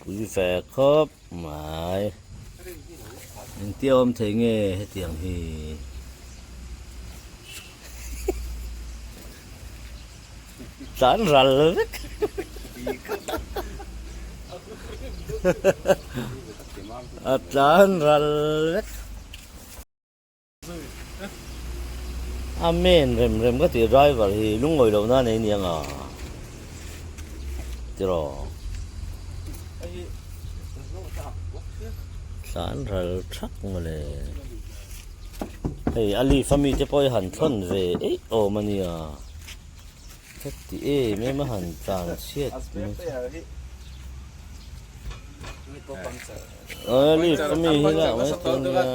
Pui ve khawp mai. Engtia awm thei nge hetiang hi. Tlan ral vek. A tlan ral vek. Amen rem rem ka tih driver hi lungawi loh na nei nia nga tiraw tlan ral thak mawle hei a leaf ami te pawh hi han thawn ve eih awm ania heti em em a han tlan chhiat mai a leaf ami hi lah mai tur nia.